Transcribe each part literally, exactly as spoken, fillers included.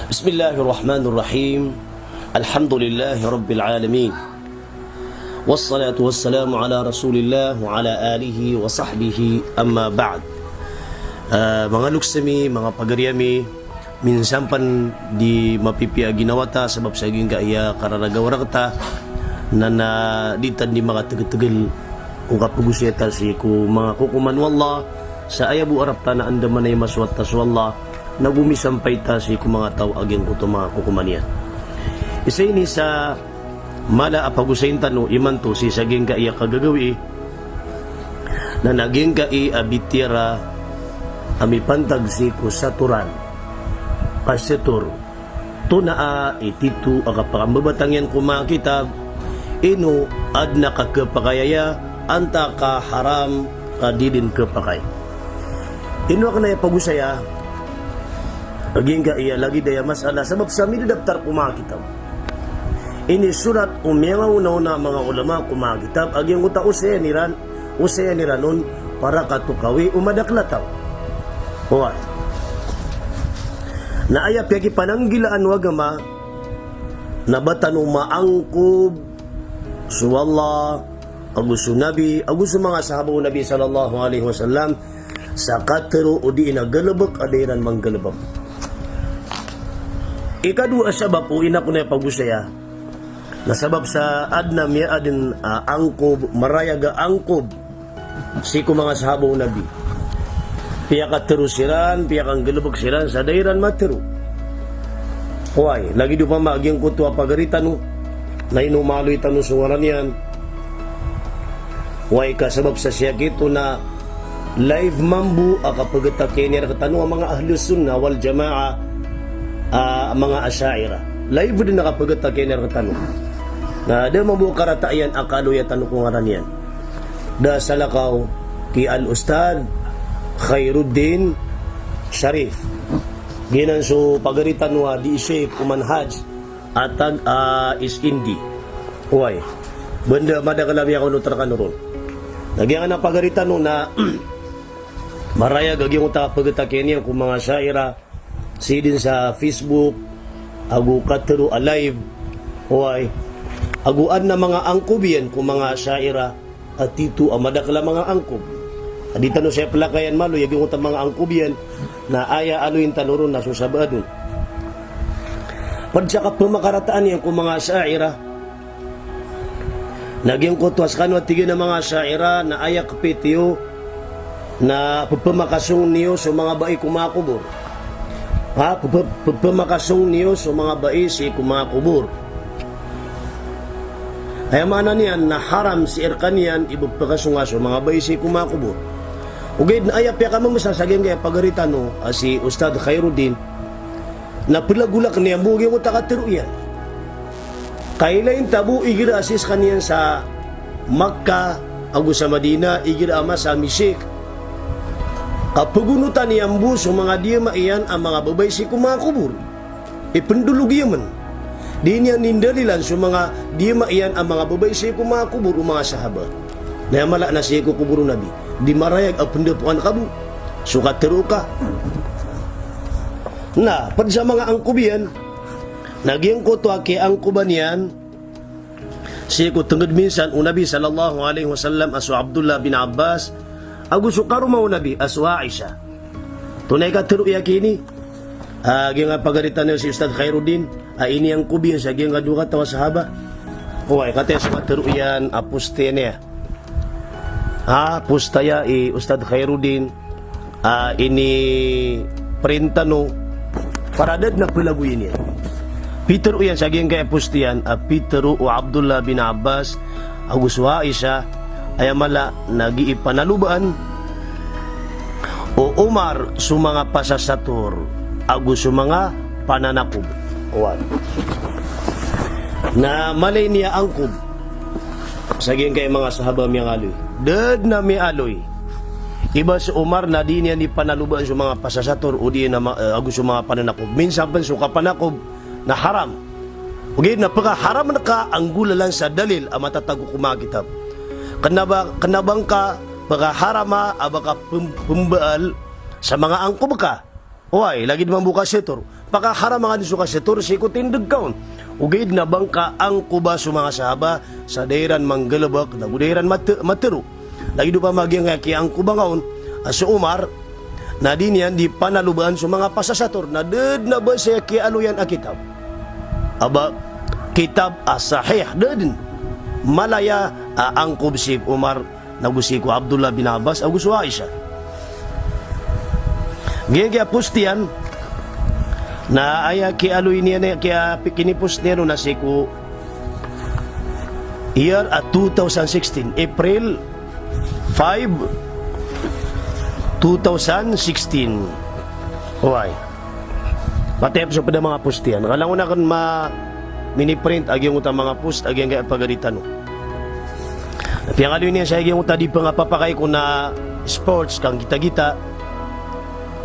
Bismillahirrahmanirrahim. Alhamdulillahi Rabbil Alamin. Wassalatu wassalamu ala Rasulillah wa ala alihi wa sahbihi, amma ba'd. Ah, manga loks ami, manga pagari ami, minsan pn di mapipiya a ginawa ta sabap sa giyangkaya kararagaw a rk ta, na, na di ta di makategetegel o kapagosaya ta sii ko manga kokoman o Allah, sa aya bo a rap ta na andamanaya i masowat ta so Allah, nago misampay ta sii ko manga taw a giyangkoto a manga kokoman iyan. Isa ini sa mala a pagosayin tano imanto sii sa giyangkaya kagagawii, na na giyangkai a bitiyara a mipantag sii ko satoran, kasator, tonaa i tito a kapakambabatang iyan ko manga kitab, ino adn a kakepakay aya, antaa ka haram ka di dn kepakay. Ino akn aya pagosaya a giyangkaya lagid aya masala sabap sa midadaptar ko manga kitab. Inisorat o miyangaonaona a manga ulama ko manga kitab a giyangkoto a osayan iran, osayan iran on para katokawi o madakl a taw. Oway. Na aya piyakipananggilaan o agama na ba tano maangkob so Allah, ago so Nabi, ago so manga sahaba o Nabi sallallahu alaihi wasallam, sa katharo odi na galebek a da iran manggalebek. Ikadowa a sabap o ino akn aya pagosaya, na sabap sa adn a miyaadn a angkob, marayag a angkob sii ko manga sahaba o Nabi. Piyakatharo siran, piyakanggalebek siran sa da iran matharo. Oway, lagid opama a giyangkoto a pagari tano, na ino maaloy tano so ngaran iyan. Oway, ka sabap sa siyakito na live mambo a kapagatakiyan iyan rktano a manga Ahlus Sunnah wal Jamaah a manga Asha'irah. Live dn a kapagatakiyan iyan rktano. Na da mambo a karata iyan a kaaloya tano ko ngaran iyan. Da salakaw ki Al-Ustadh Khairuddin Sharif. Giyanan so pagari tano a di Sheikh o Manhaj a tag a S N D. Oway. Banda madakl a miyakaonot rkano ron. Na giyanan a pagari tano na marayag a giyangkoto a pagatakiyan iyan ko manga Asha'irah sii dn sa Facebook, ago katharo a live, oway. Ago adn a manga angkob iyan ko manga Asha'irah a tito a madakl a manga angkob. A di tano saya plakayan maaloy a giyangkoto a manga angkob iyan, na aya aloyin tano ron na so sabaad on. Pd sa kapmakarataan iyan ko manga Asha'irah, na giyangkoto a skano a tig iyan a manga Asha'irah na aya kpit iyo na pphamakasong niyo so manga bai ko manga kobor. Ha, ppha-, pphamakasong niyo so manga bai sii ko manga kobor. Aya maana niyan na haram sii rkaniyan i pphakasonga so manga bai sii ko manga kobor. Ogaid na aya piyakamamesa sa giyangkaya pagari tano a si Ustadh Khairuddin, na plagolak niyan bo giyangkoto a katharo iyan. Ka ilay ta bo igira a sii skaniyan sa Makkah ago sa Madinah, igira a masa a mi-Sheikh, ka pgonotan iyan bo so manga diyama iyan a manga babay sii ko manga kobor. Ipndolog iyan man. Di niyan indalilan so manga diyama iyan a manga babay sii ko manga kobor o manga sahaba. Na aya mala na sii ko kobor o Nabi. Di marayag a pndapoan ka bo so katharo ka. Na pd sa manga angkob iyan, na giyangkoto a kiyaangkoban iyan sii ko tngd minsan o Nabi sallallahu alaihi wasallam a so Abdullah bin Abbas, ago so karoma o Nabi a so Aisha. Tonaa i katharo iyan kini? A giyangkai a pagari tano si Ustadh Khairuddin a iniangkob iyan sa giyangkai a dowa kataw a sahaba. Oway, kataya so katharo iyan a post iyan aya. A post aya i Ustadh Khairuddin a ini-print tano para da dn a plagoyin iyan. Pitharo iyan sa giyangkai a post iyan a pitharo o Abdullah bin Abbas ago so Aisha, aya mala na gii panalobaan o Umar so manga pasasator ago so manga pananakob. Oway. Na mala i niyaangkob sa giyangkai a manga sahaba a miyangaaloy. Da dn a miyaaloy i ba so Umar na di niyan di panalobaan so manga pasasator odi na ma-, eh, ago so manga pananakob. Minsan pn so kapanakob na haram. Ogaid na pkaharam rka a nggolalan sa dalil a matatago ko manga kitab. Kna ba, kna ba ngka pkaharama a ba ka pm-, pmbaal sa manga angkob ka. Oway, lagid mambo kasetor. Pakaharam angka dn so kasetor sii ko tindg ka on. Ogaid na ba ngka angkoba so manga sahaba sa da iran manggalbk, nago da iran mate-, matero. Lagid opama giyangkaya kiyaangkoba ngka on a so Omar, na di niyan di panalobaan so manga pasasator, na da dn a ba saya kiyaaloyan a kitab. A ba kitab a sahih, da dn. Mala aya a angkob si Omar, nago sii ko Abdullah bin Abbas, ago so Aisha. Giyangkaya post iyan, na aya kiyaaloy niyan, aya kiya-, kinipost niyan on na sii ko year a two thousand sixteen, April five, two thousand sixteen. Oway. Matay pn so pd a manga post iyan. Ka langon akn ma-, miniprint a giyangkoto a manga post a giyangkaya pagari tano. Na piyangaaloy niyan saya a giyangkoto a di pn kapapakay ko na sports, kanggitagita.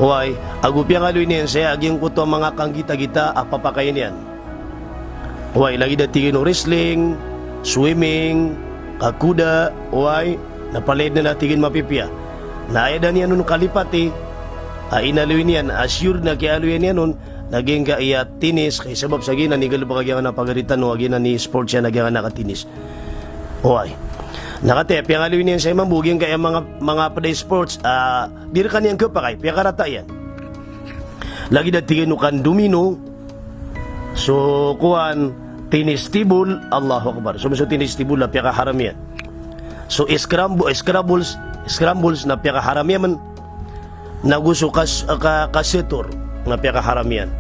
Oway, ago piyangaaloy niyan saya a giyangkoto a manga kanggitagita a papakayn iyan. Oway, lagid a tig iyan o wrestling, swimming, kakoda, oway, na palaya dn a tig iyan mapipiya. Na aya da niyan on kalipati, a inaloy niyan, a sure na kiyaaloyan iyan on, na giyangkaya tennis, ka sabap sa giyanan i galbk a giyangkanan a pagari tano, a giyanan i sports iyan a giyangkanan a tennis. Oway. Na kataya, piyangaaloy niyan saya mambo, giyangkaya manga, manga pd a sports, a, di rkaniyan khapakay, piyakarata iyan. Lagid a tig iyan o kandomino, so kowan, tennis table, Allahu Akbar. So, so tennis table na piyakaharam iyan. So scramble-, scrabbles, scrambles na piyakaharam iyan. Nago so kas-, ka-, kasetor na piyakaharam iyan.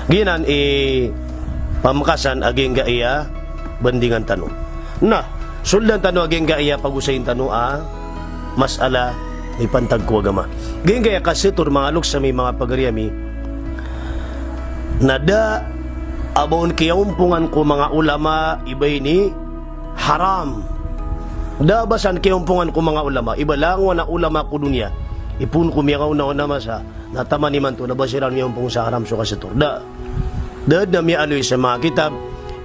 Giyanan i pamkasan a giyangkaya bandingan tano. Na, soldan tano a giyangkaya pagosayin tano a masala mipantag ko agama. Giyangkaya kasetor, manga loks ami, manga pagari ami, na da a ba on kiyaompongan ko manga ulama i ba ini haram. Da a ba san kiyaompongan ko manga ulama i ba langowan a ulama ko doniya. Ipoon ko miyangaonaona a masa na taman imanto na ba siran miyaompong sa haram so kasetor. Da. Da dn a miyaaloy sa manga kitab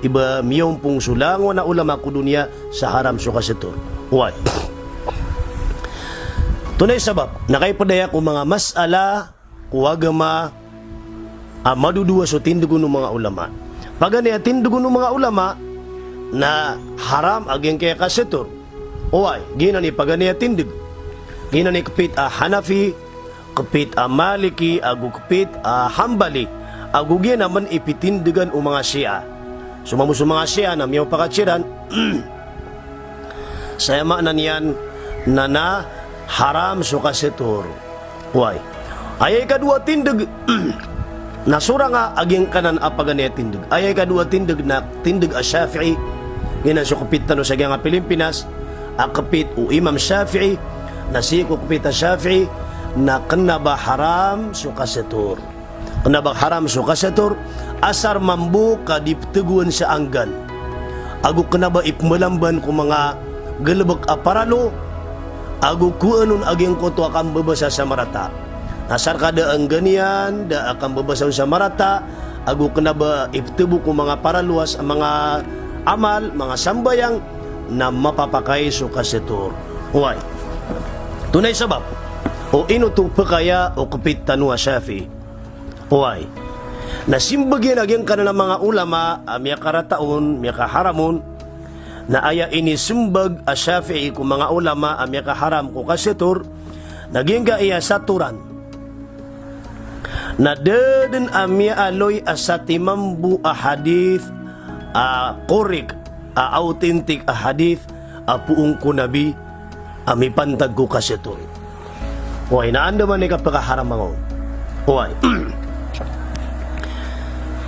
i ba miyaompong so langowan a ulama ko doniya sa haram so kasetor. Oway. Oto na i sabap, na kaipd aya ko manga masala ko agama a madodowa so tindg o manga ulama. Paganay a tindg o manga ulama na haram a giyangkaya kasetor. Oway, giyanan i paganay a tindg. Giyanan i kpit a Hanafi, kpit a Maliki, ago kpit a Hanbali, ago giyanan man i pitindgan o manga Shia. So mambo so manga Shia na miyaopakad siran, saya maana niyan na, na haram so kasetor. Oway. Aya ikadowa a tindg, na sorang a giyangkanan a paganay a tindg. Aya ikadowa a tindg na tindg a Shafi'i. Giyanan so kpit tano sa giyangkai a Pilipinas, a kpit o Imam Shafi'i, na sii ko kpit a Shafi'i, na kna ba haram so kasetor. Kna ba haram so kasetor, asar mambo ka di ptgowan sa anggan. Ago kna ba ipmalamban ko manga galbk a paralo, ago kowaan on a giyangkoto a kambabasa sa marata. Asar ka da a anggan iyan, da a kambabasa on sa marata, ago kna ba iptbo ko manga paralo a manga amal, manga sambayang, na mapapakay so kasetor. Oway. Oto na i sabap o ino oto pkaya o kpit tano a Shafi'i. Oway. Na simbag iyan a giyangkanan a manga ulama a miyakarata on, miyakaharam on, na aya inismbag a Shafi'i ko manga ulama a miyakaharam ko kasetor, na giyangkaya satoran. Na da dn a miyaaloy a satiman bo a hadith a korek, a authentic a hadith a poon ko Nabi a mipantag ko kasetor. Oway, na andamanaya i kapakaharam angka on. Oway.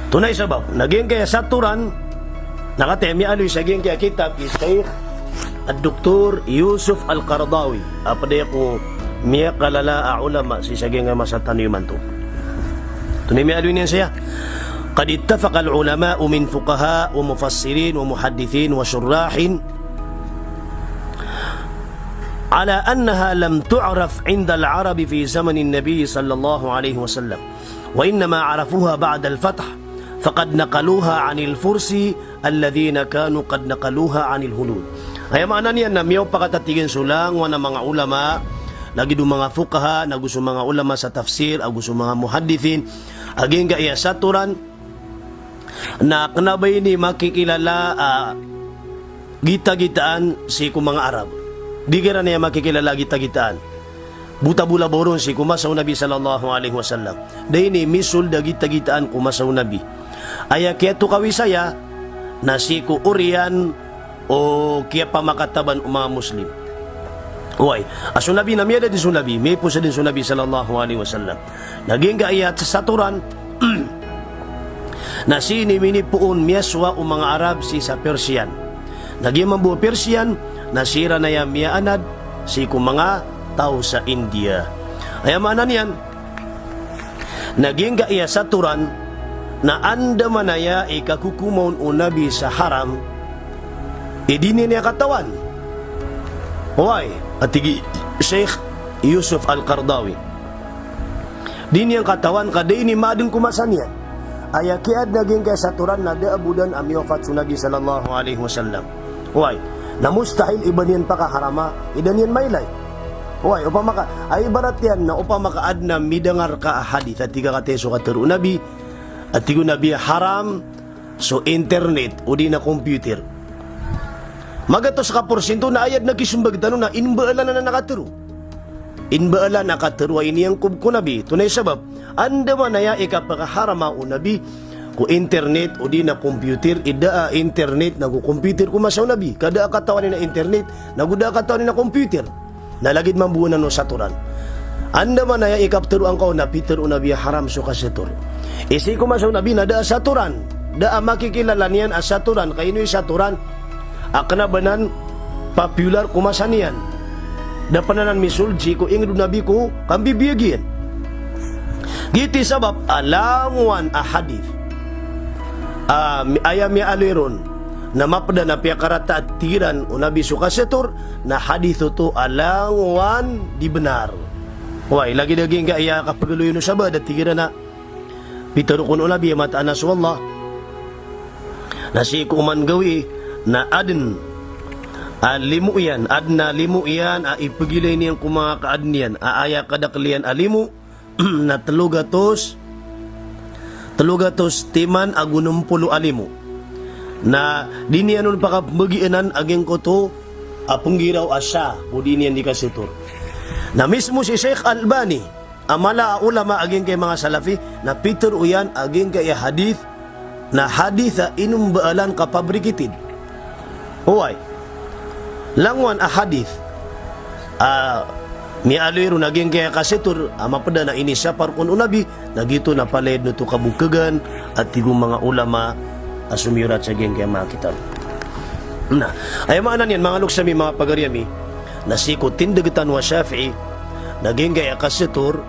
Oto na i sabap, na giyangkaya satoran, na kataya miyaaloy sa giyangkaya kitab i Shaykh Ad-Doktor Yusuf Al-Qaradawi, a pd aya ko miyakalala a ulama sii sa giyangkaya masa tano imanto. Oto na i miyaaloy niyan saya. قد اتفق العلماء من فقهاء ومفسرين ومحدثين وشراح على أنها لم تعرف عند العرب في زمن النبي صلى الله عليه وسلم، وإنما عرفوها بعد الفتح، فقد نقلوها عن الفرس الذين كانوا قد نقلوها عن الهنود. Aya maana niyan na miyaopakad a tig iyan so langowan a manga ulama lagid o manga fuqaha, na go so manga ulama sa tafsir, ago so manga muhaddithin, a giyangkaya satoran, na kena ba ini makikilala a gitagitaan sii ko manga Arab. Di kiran aya makikilala a gitagitaan. Bota bola ba oron sii ko masa o Nabi sallallahu alaihi wasallam. Da ini misold a gitagitaan ko masa o Nabi. Aya kiyatokawi saya, na sii ko oriyan o kiyapamakataban o manga Muslim. Oway, a so Nabi na miyada den so Nabi, miyaipos den so Nabi sallallahu alaihi wasallam. Na giyangkaya satoran, na sii ini minipoon, miyasowa o manga Arab sii sa Persian. Na giya mambo a Persian, na siran aya miyaanad sii ko manga taw sa India. Aya maana niyan, na giyangkaya satoran, na andamanaya i kakokomaon o Nabi sa haram, i di niyan aya katawan. Oway, a tig i Sheikh Yusuf Al-Qaradawi. Di niyan katawan ka da ini maaden ko masa niyan. Aya kiyaadn a giyangkaya satoran na da a bo dn a miyawafat so Nabi sallallahu alaihi wasallam. Oway, na mustahil i ba niyan pakaharama i da niyan mailay. Oway, opama ka, a ibarat iyan na opama ka adn a midangar ka a hadith a tig a kataya so katharo o Nabi, a tig o Nabi a haram so internet odi na computer. Magatos ka porsinto na aya dn a kisombag tano na inbaalan anan a katharo. Inbaalan a katharo a iniyangkob ko Nabi. Tonaa i sabap? Andamanaya i kapakaharama o Nabi ko internet odi na computer, i da a internet nago computer ko masa o Nabi. Ka da a katawan iyan a internet, nago da a katawan iyan a computer. Na lagid mambo anan o satoran. Andamanaya i kaptharoa ngka on na pitharo o Nabi a haram so kasator. I sii ko masa o Nabi na da a satoran. Da a makikilala niyan a satoran, ka ino i satoran a kena ba nan popular ko masa niyan. Da pn anan misold sii ko ingd o Nabi ko kambibiyag iyan. Giyoto i sabap a langowan a hadith a mi-, aya miyaaloy ron na mapda na piyakarata a tig iran o Nabi so kasator, na hadith oto a langowan di bnar. Oway, lagid a giyangkaya kapagaloyon o sabaad a tig iran a pitharo kon o Nabi a mataan a so Allah na sii ko oman gawii na adn a limo iyan, adn a limo iyan a ipagilay niyan ko manga kaadn iyan, a aya kadakl iyan a limo na tlo gatos, tlo gatos timan ago nem polo a limo. Na di niyan on pakapmbagianan a giyangkoto a penggiraw a sha ko di niyan di kasator. Na mismo si Sheikh Albani, a mala a ulama a giyangkai manga Salafi, na pitharo iyan a giyangkai a hadith na hadith a inombaalan ka fabricated. Oway. Langowan a hadith a miyaaloy ron a giyangkai a kasator a mapda na inisapar kon o Nabi, na giyoto na palaya dn oto kabokhagan a tig o manga ulama a somiyorat sa giyangkai a manga kitab. Na aya maana niyan, manga loks ami, manga pagari ami, na sii ko tindg tano a Shafi'i, na giyangkai a kasator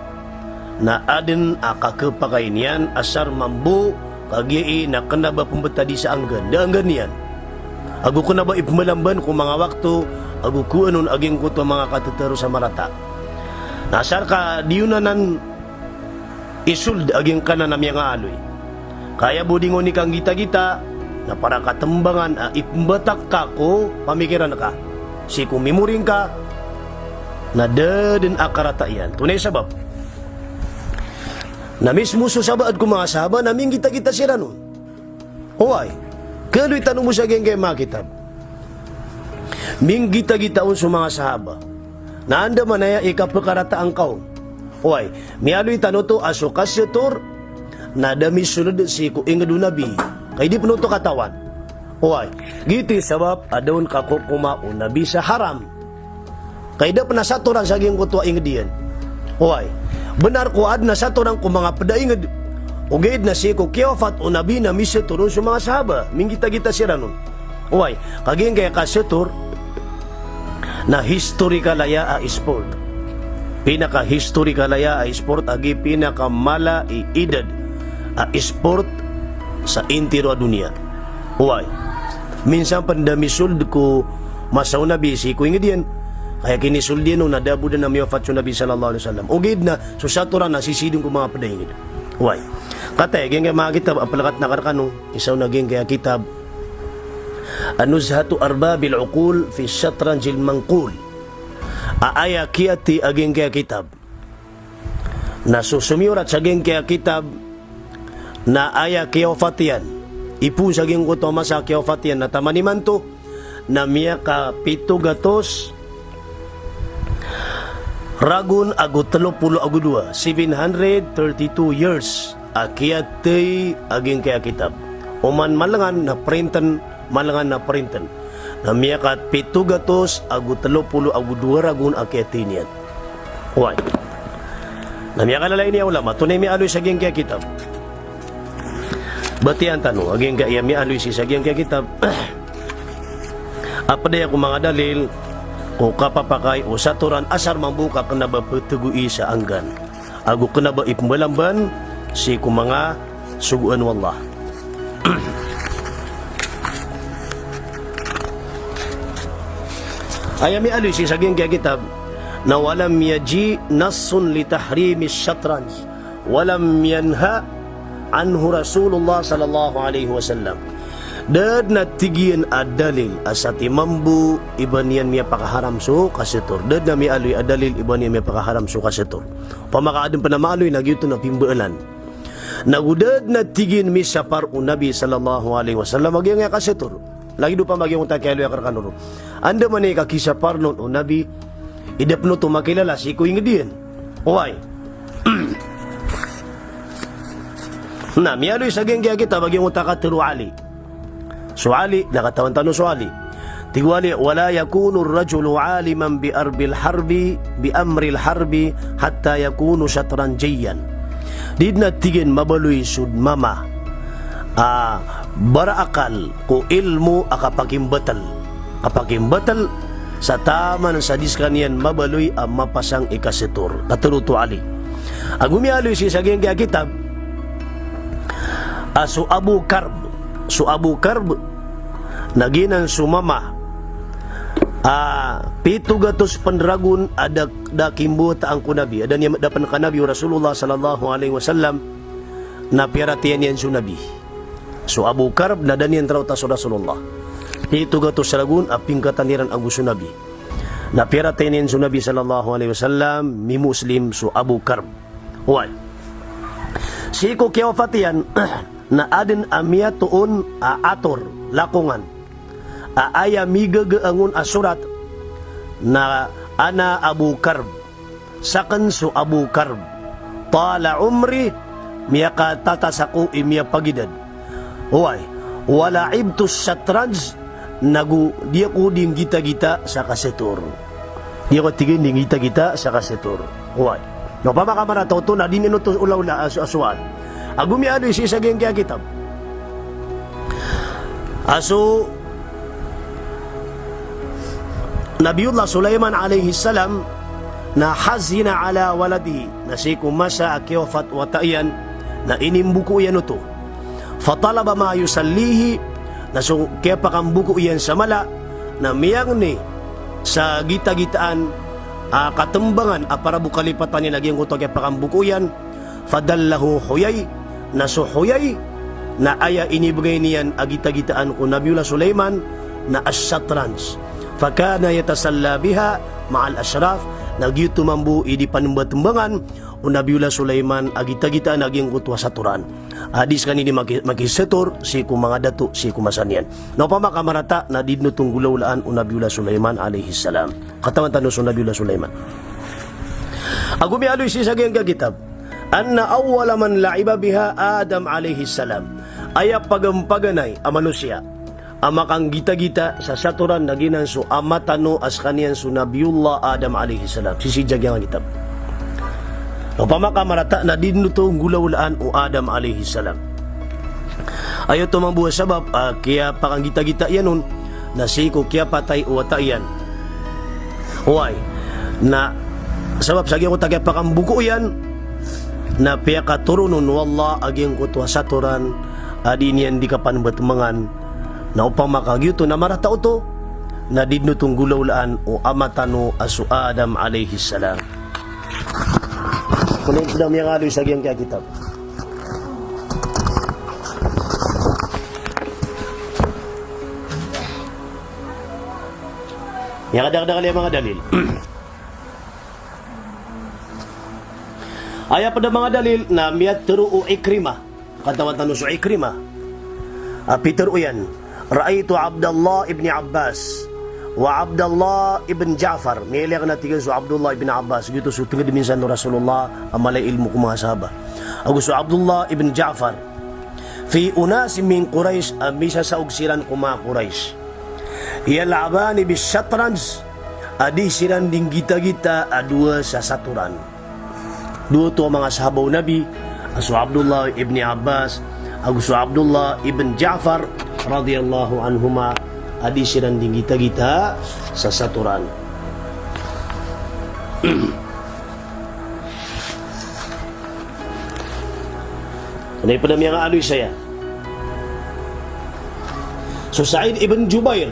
na adn a kakepakay niyan asar mambo, kagiya i na kena ba pembetadi sa anggan, da anggan iyan. Ago kena ba ipmalamban ko manga wakto, ago kowan on a giyangkoto a manga katetaros a marata. Na asar ka di on anan isold a giyangkanan a miyangaaloy. Ka aya bo di ngka on i kanggitagita, na para katembangan a ipmbatak ka ko pamikiran ka, sii ko memory ngka, na da dn a karata iyan. Tonaa i sabap? Na mismo so sabaad ko manga sahaba na minggitagita siran on. Oway. Kaaloy tano bo sa giyangkai a manga kitab. Minggitagita on so manga sahaba. Na andamanaya i kapekarataan ka on. Oway. Miyaaloy tano oto a so kasator na da misold sii ko ingd o Nabi. Ka di pn oto katawan. Oway. Giyoto i sabap a da on kakokoma o Nabi sa haram. Ka da pn a satoran sa giyangkoto a ingd iyan. Oway. Bnar ko adn a satoran ko manga pd a ingd. Ogaid na sii ko kiyawafat o Nabi na misator on so manga sahaba. Minggitagita siran on. Oway. Ka giyangkai a kasator na historical aya a sport. Pinaka-historical aya a sport, agi pinakamala i idad a sport sa intiro a doniya. Oway. Minsan pn da misold ko masa o Nabi sii ko ingd iyan. Ka aya kinisold iyan on na da bo dn a miyawafat so Nabi sallallahu alaihi wasallam. Ogaid na so satoran na sisii dn ko manga pd a ingd. Oway. Kataya giyangkai a manga kitab a palakat akn rkano, isa on a giyangkai a kitab Nuzhatu Arbabil Uqul fi Shatranjil Manqul. a aya kiyathay a giyangkaya kitab. Na so somiyorat sa giyangkaya kitab na aya kiyawafat iyan, ipoon sa giyangkoto a masa a kiyawafat iyan na taman imanto, na miyakapito gatos ragon ago telo polo ago dowa, seven hundred thirty-two years a kiyathay a giyangkaya kitab. Oman malengan na printen, malengan na printen. Na miyakapito gatos ago telo polo ago dowa ragon a kiyathay niyan. Oway. Na miyakalalayon i ulama, tonaa i miyaaloy sa giyangkaya kitab. Batiya tano a giyangkaya miyaaloy sii sa giyangkaya kitab. A pd aya ko manga dalil ko kapapakay o satoran asar mambo ka kena ba petego i sa anggan ago kena ba ipembalamban sii ko manga sogoan o Allah. Aya miyaaloy sii sa giyangkaya kitab na walam yaji nassun li tahrimi shatranj walam yanha anhu Rasulullah sallallahu alaihi wasallam. Da den a tig iyan a dalil a satiman bo i ba niyan miyapakaharam so kasator. Da den a miyaaloy a dalil i ba niyan miyapakaharam so kasator. Opama ka aden pen a maaloy na giyoto na pimbaelan. Nago da den a tig iyan misapar o Nabi sallallahu alaihi wasallam a giyangkaya kasator. Lagid opama giyangkoto a kiyaaloy akn rekano ron. Andamanaya i kakisapar on o Nabi, i da pen oto makilala sii ko inged iyan. Oway. Na miyaaloy sa giyangkaya kitab a giyangkoto a katharo o Ali. So Ali, na katawan tano so Ali. Tig o Ali, "Wala yakunu ar-rajulu aliman bi arbil harbi, bi amril harbi, hatta yakunu shatranjiyyan." Di den a tig iyan mabaloy so mama a baraakal ko ilmo a kapakimbatel. Kapakimbatel sa taman sa di sekaniyan mabaloy a mapasang i kasator. Katharo oto o Ali. Ago miyaaloy sii sa giyangkaya kitab a so Abu Karb, so Abu Karb na giyanan so mama a pito gatos pen ragon a da, da kimbawataan ko Nabi, a da niyan, da pen ka Nabi o Rasulullah sallallahu alaihi wasallam, na piyaratiyaya niyan so Nabi. So Abu Karb na da niyan raota so Rasulullah. Pito gatos ragon a pingkatan iran ago so Nabi. Na piyaratiyaya niyan so Nabi sallallahu alaihi wasallam, mimuslim so Abu Karb. Oway. Sii ko kiyawafat iyan, na aden a miyatoon a ator, lakongan. A aya migaga angon a sorat na ana Abu Karb. Saken so Abu Karb. Tala umri, miyakatatas ako i miyapagidad. Oway, wa la'ibtu shatranj, nago di ako di nggitagita sa kasator. Di ako tig iyan di nggitagita sa kasator. Oway. Na opama ka marata oto na di niyan oto olaola a so, a sowal. Ago miyaaloy sii sa giyangkaya kitab a so Nabiyullah Sulaiman alayhis salam na hazina ala waladihi, na sii ko masa a kiyawafat o wata iyan, na inimboko iyan oto. Fatalaba ma yusallihi, na so kiyapakamboko iyan sa mala, na miyangni sa gitagitaan a katembangan a para bo kalipatan iyan a giyangkoto a kiyapakamboko iyan, Fadallahu Huyay, na so Huyay, na aya inibegay niyan a gitagitaan ko Nabiyullah Sulaiman, na ash-shatranj. Fakana yatasalla biha ma'al ashraf, na giyoto mambo i di panembatembangan o Nabiyullah Sulaiman a gitagitaan a giyangkoto a satoran. A di sekaniyan di maki-, makisator sii ko manga dato sii ko masa niyan. Na opama ka marata na di den oto nggolawlaan o Nabiyullah Sulaiman alayhis salam. Katawan tano so Nabiyullah Sulaiman. Ago miyaaloy sii sa giyangkaya kitab, anna awwala man la'iba biha Adam alayhis salam. Aya pagampaganay a manosiya a makanggitagita sa satoran na giyanan so ama tano a sekaniyan so Nabiyullah Adam alayhis salam. Sii sa giyangkaya kitab. Opama ka marata na di den oto nggolawlaan o Adam alayhis salam. Aya oto mambo a sabap a kiyapakanggitagita iyan on na sii ko kiyapatay o wata iyan. Oway. Na sabap sa giyangkoto a kiyapakamboko iyan na piyakatoron on o Allah a giyangkoto a satoran a di niyan di kapanembatembangan. Na opama ka giyoto na marata oto na di den oto nggolawlaan o ama tano a so Adam alayhis salam. Kono da miyangaaloy sa giyangkaya kitab. Miyakadakdakl iyan manga dalil. Aya pd a manga dalil na miyatharo o Ikrimah. Katawan tano so Ikrimah. A pitharo iyan, "Ra'aytu Abdallah ibn Abbas wa Abdallah ibn Ja'far." Miyailay akn a tig iyan so Abdullah ibn Abbas, giyoto so tngd minsan o Rasulullah a mala i ilmo ko manga sahaba. Ago so Abdullah ibn Ja'far. "Fi unasin min Quraysh," a misasaog siran ko manga Quraysh. "Yal'abani bish-shatranj," a dii siran di nggitagita a dowa sa satoran. Dowa oto a manga sahaba o Nabi, a so Abdullah ibn Abbas, ago so Abdullah ibn Ja'far, radiyallahu anhuma, a dii siran di nggitagita sa satoran. Kna i pd a miyangaaloy saya. So Sa'id ibn Jubair,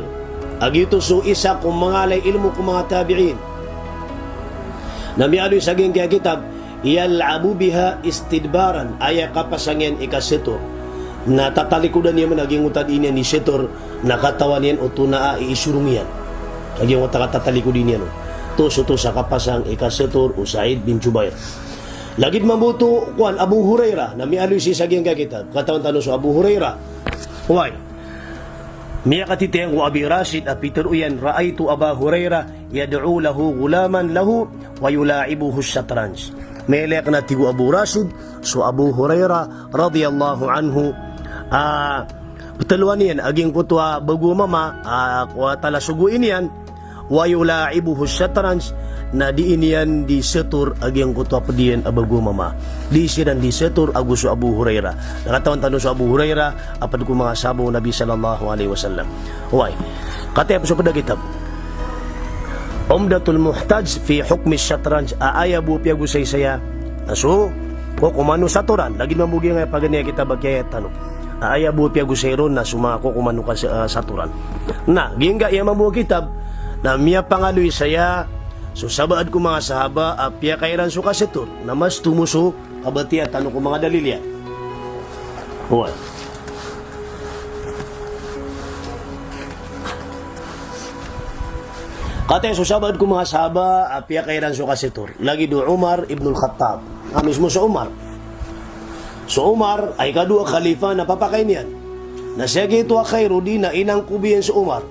a giyoto so isa ko manga ala i ilmo ko manga tabi'in. Na miyaaloy sa giyangkaya kitab, "Yal'abu biha istidbaran," aya kapasang iyan i kasator. Na tatalikodan iyan man a giyangkoto a dii niyan di sator, na katawan iyan oto na a iisorong iyan. A giyangkoto a katatalikodi niyan oto. Oto so oto sa kapasang i kasator o Sa'id bin Jubair. Lagid mambo oto, kowan, Abu Hurairah, na miyaaloy sii sa giyangkaya kitab. Katawan tano so Abu Hurairah. Oway. Miyakatitiyang ko Abi Rashid a pitharo iyan, "Ra'aytu Aba Hurairah yad'u lahu ghulaman lahu wa yula'ibuhu ash-shatranj." Miyailay akn a tig o Abu Rashid, so Abu Hurairah radiyallahu anhu, a, ptharoon iyan a giyangkoto a bago a mama, a, ko a talasogoin iyan, "Wa yula'ibuhu ash-shatranj," na dii niyan di sator a giyangkoto a pd iyan a bago a mama. Dii siran di sator ago so Abu Hurairah. Na katawan tano so Abu Hurairah, a pd ko manga sahaba o Nabi sallallahu alaihi wasallam. Oway. Kataya pn so pd a kitab, Umdatul Muhtaj fi Hukmi Shatranj, a aya bo piyagosaysaya na so kokoman o satoran. Lagid mambo giyangkaya paganay a kitab a kiyayat tano. A aya bo piyagosay ron na so manga kokoman o kas-, ah, satoran. Na giyangkaya mambo a kitab na miyapangaaloy saya so sabaad ko manga sahaba a piyakay iran so kasator. Na mas tomo so kabatiya tano ko manga dalil iyan. Oway. Kataya so sabaad ko manga sahaba a piyakay iran so kasator. Lagid o Umar ibn al-Khattab. A mismo so Umar. So Umar a ikadowa a khalifa na papakayn iyan. Na sii giyoto a khair o di na inangkob iyan so Umar.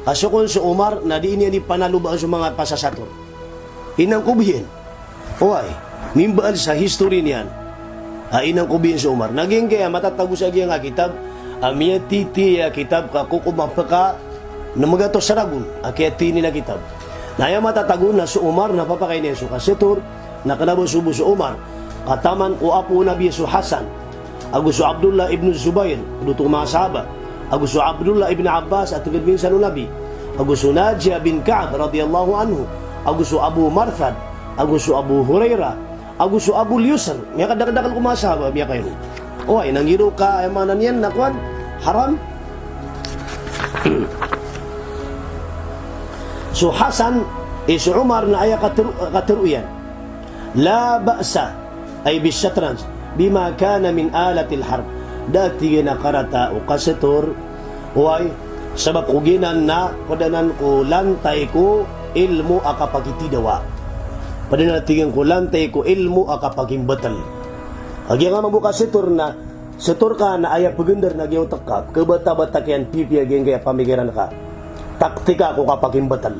Ka so kon so Umar na dii niyan di panalobaan so manga pasasator. Inangkob iyan. Oway, mimbaal sa history niyan a inangkob iyan so Umar. Na giyangkaya matatago sa giyangkaya kitab a miyatitiyaya kitab ka kokoman pka na magatos ragon a kiyatini na kitab. Na aya matatago na so Umar na papakayn iyan so kasator, na kna ba so bo so Umar, ka taman ko apo o Nabi so Hasan, ago so Abdullah ibn Zubair, dowa oto ko manga sahaba, ago so Abdullah ibn Abbas a tngd minsan o Nabi, ago so Najiyah bin Ka'b radiyallahu anhu, ago so Abu Marthad, ago so Abu Hurairah, ago so Abu Yusr. Miyakadakdakl ko manga sahaba, miyakairo. Oway, na giro ka, aya maana niyan na kowan, haram. So Hasan, eh, so Umar na aya katharo, katharo iyan. La ba'sa, ay bish-shatranj, bima kana min alatil harb. Da a tig iyan a karata o kasator, oway, sabap ko giyanan na pd anan ko lantay ko ilmo a kapakitidawa. Pd anan a tig iyan ko lantay ko ilmo a kapakimbatl. A giyangkaya mambo kasator na sator ka na aya pagndar na giyoto ka, kabatabata kiyan pipiya giyangkaya pamikiran ka. Taktika ko kapakimbatl.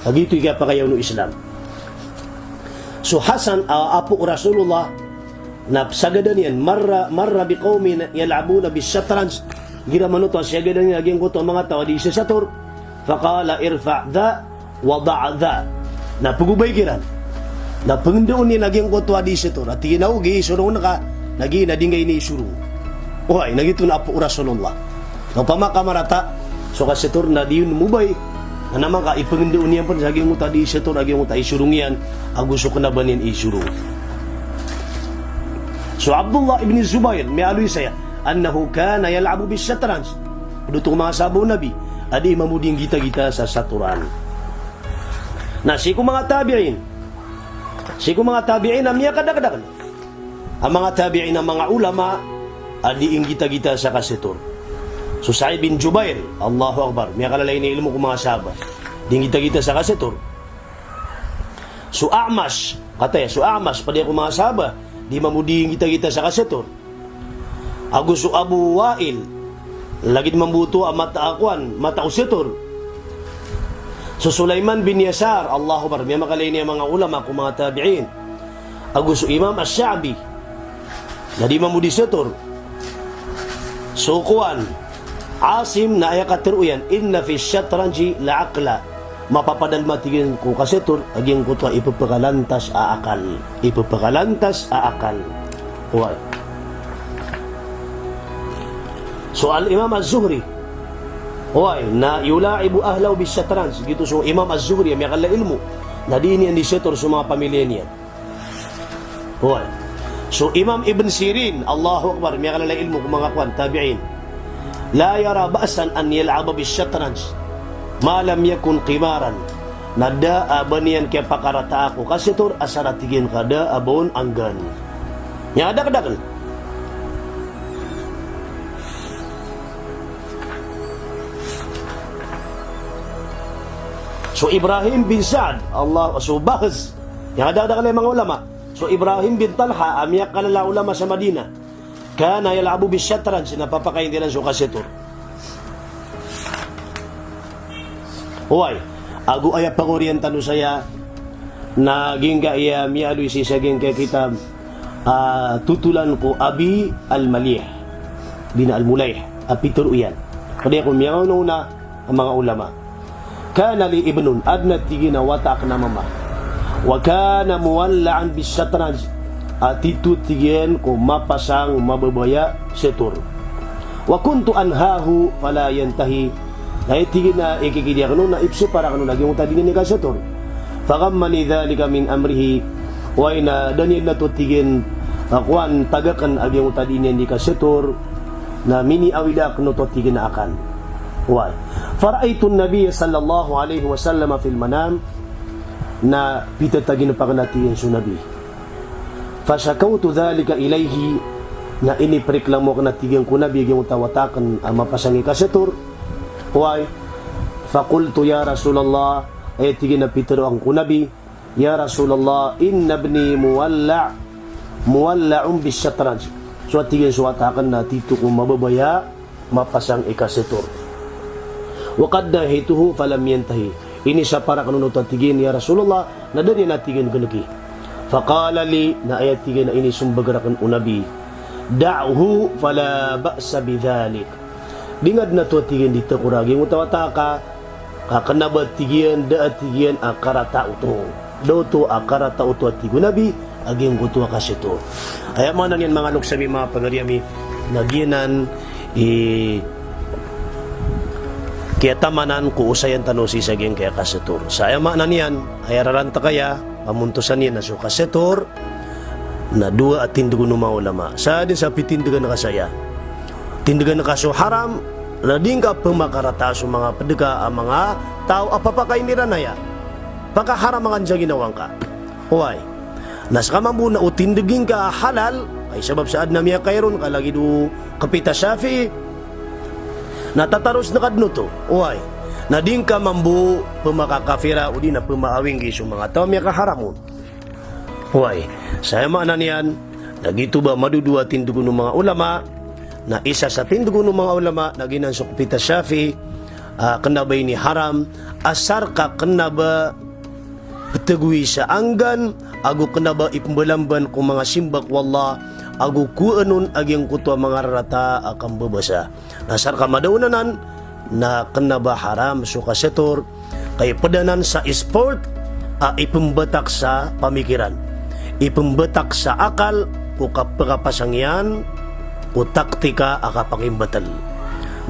A giyoto i kiyapakay o Islam. So Hasan, a, apo o Rasulullah, na sagadan iyan, marra, marra biqawmin yal'abuna bish-shatranj. Igira manoto a sagadan iyan a giyangkoto a manga taw a dii sasator. Faqala, "Irfa' dha, wada' dha." Na pagobay kiran. Na pangndao niyan a giyangkoto a dii sator. A tig iyan a o, giya isorong ka, na giya na di ngka ini isorong. Oway, na giyoto na apo o Rasulullah. Na opama ka marata so kasator na di on mobay, na manga ipangndao niyan pn sa giyangkoto a dii sator, a giyangkoto a isorong iyan, ago so kna ba niyan isorong. So Abdullah ibn Zubair, miyaaloy saya, annahu kana yal'abu bish-shatranj. Dowa oto ko manga sahaba o Nabi a dii mambo di nggitagita sa satoran. Na sii ko manga tabi'in, sii ko manga tabi'in a miyakadakdakl a manga tabi'in a manga ulama a dii nggitagita sa kasator. So Sa'id bin Jubair, Allahu Akbar, miyakalalayon i ilmo ko manga sahaba. Di nggitagita sa kasator. So A'mash, Kataya so A'mash, pd iyan ko manga sahaba, di mambo di ngitangita sa kasetor. Ago so Abu Wa'il, lagid mambo oto a mata a kowan, mata o setor. So Sulaiman bin Yasar, Allahu Akbar, miyamakalay niyan manga ulama ko manga tabi'in. Ago so Imam Ash-Sha'bi, na di mambo di setor. So kowan, Asim, na aya katero iyan, "Inna fi shatranji la aqla." Mapapadalm a tig iyan ko kasetor a giyangkoto a ipepakalantas a akal. Ipepakalantas a akal. Oway. So Al-Imam Az-Zuhri, oway, na yula'ibu ahlahu bis-shatranj. Giyoto so Imam Az-Zuhri a miyakalala ilmo, na di niyan di setor so manga pamilya niyan. Oway. So Imam Ibn Sirin, Allahu Akbar, miyakalala ilmo ko manga kowan, tabi'in. La yara ba'san an yal'aba bis-shatranj ma lam yakun qimaran. Na da a ba niyan kiyapakarataa ko kasetor asar a tig iyan ka da a ba on anggan. Miyakadakdakel. So Ibrahim bin Sa'd, Allah, so Bahz, miyakadakdakel a manga ulama. So Ibrahim bin Talha, a miyakalala a ulama sa Madinah. Kana yal'abu bis-shatranj, na papakaindiran so kasetor. Oway, ago aya pagoriyan tano saya, na giyangkaya miyaaloy sii sa giyangkaya kitab, ah, totolan ko Abi Al-Malih bin Al-Mulayh, a pitero iyan. Pd iyan ko miyangaonaona a manga ulama. Kana li ibnun, adn a tig iyan a wata akn a mama. Wa kana muwalla'an bis-shatranj, a tito tig iyan ko mapasang mababaya setor. Wa kuntu anhahu fala yantahi. Na aya tig iyan a ikikidi akn on na ipsopar akn on a giyangkoto a di niyan di kasetor. Faghammani dhalika min amrihi. Oway, na da niyan oto tig iyan a kowan, taga akn a giyangkoto a di niyan di kasetor. Na miniawid akn oto tig iyan a akal. Oway. Fara'aytun Nabiyya sallallahu alayhi wasallam fil manam. Na pitataginep akn a tig iyan so Nabi. Fashakawtu dhalika ilayhi. Na inipreklamo akn a tig iyan ko Nabi a giyangkoto a wata akn a mapasang i kasetor. Oway. Faqultu ya Rasulallah. Aya tig iyan a pitero akn ko Nabi. Ya Rasulallah, inna ibni muwalla', muwalla'un bis-shatranj. So a tig iyan so wata akn na tito ko mababaya mapasang i kasetor. Wa qad nahaytuhu falam yantahi. Inisapar akn on oto a tig iyan, ya Rasulallah, na da niyan a tig iyan gnki. Faqala li, na aya tig iyan a inisombag rakn o Nabi, da'hu fala ba'sa bidhalik. Di ngka dn a tig iyan di tekora a giyangkoto a wata ka, ka kna ba tig iyan, da a tig iyan a karata oto. Da oto a karata oto a tig o Nabi a giyangkoto a kasetor. Aya maana niyan manga loks ami, manga pagari ami, na giyanan i kiyatamanan ko osayan tano sii sa giyangkaya kasetor. Sa aya maana niyan, aya rarantk aya, pamontosan iyan na so kasetor, na dowa a tindg o manga ulama. Sa dn sa pitindegan ka saya. Tindegan ka so haram, na di ngka pmakarata so manga pd ka a manga taw a papakaindiran aya. Pakaharam angka sa ginawa ngka. Oway. Na ska mambo na o tindegi ngka a halal, ay sabap sa adn a miyakairo ngka lagid o kpit a Shafi'i. Na tataros ngka dn oto. Oway. Na di ngka mambo pmakakafira odi na pmaawinggi so manga taw a miyakaharam on. Oway, sa aya maana niyan, na giyoto ba madodowa a tindg o manga ulama, na isa sa tindg o manga ulama, na giyanan so kpit a Shafi'i, a kna ba ini haram, asar ka kna ba ptgowi sa anggan, ago kna ba ipmbalamban ko manga simba ko Allah, ago kowaan on a giyangkoto a manga rarata a kambabasa. Na asar ka madaon anan, na kna ba haram so kasetor, ka ipd anan sa sport a ipmbatak sa pamikiran, ipmbatak sa akal, ko kapakapasang iyan ko taktika a kapakimbatl.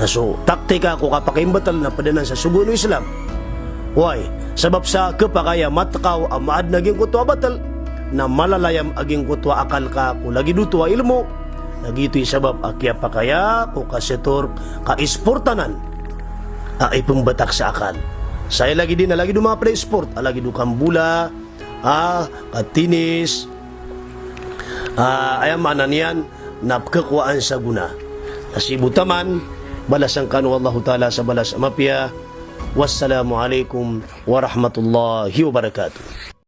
Na so taktika ko kapakimbatl na pd anan sa sogoan o Islam. Oway, sabap sa khapakay a matkaw a maadn a giyangkoto a batl, na malalayam a giyangkoto a akal ka ko lagid oto a ilmo, na giyoto i sabap a kiyapakaya ko kasetor ka sport anan a ipmbatak sa akal. Sa aya lagid iyan a lagid o manga pd a sport, a lagid o kambola, a, katinis, a, aya maana niyan na pkhakowaan sa gona. Na sii bo taman, balasan kano o Allahu Ta'ala sa balas a mapiya. Wassalamu alaikum warahmatullahi wabarakatuh.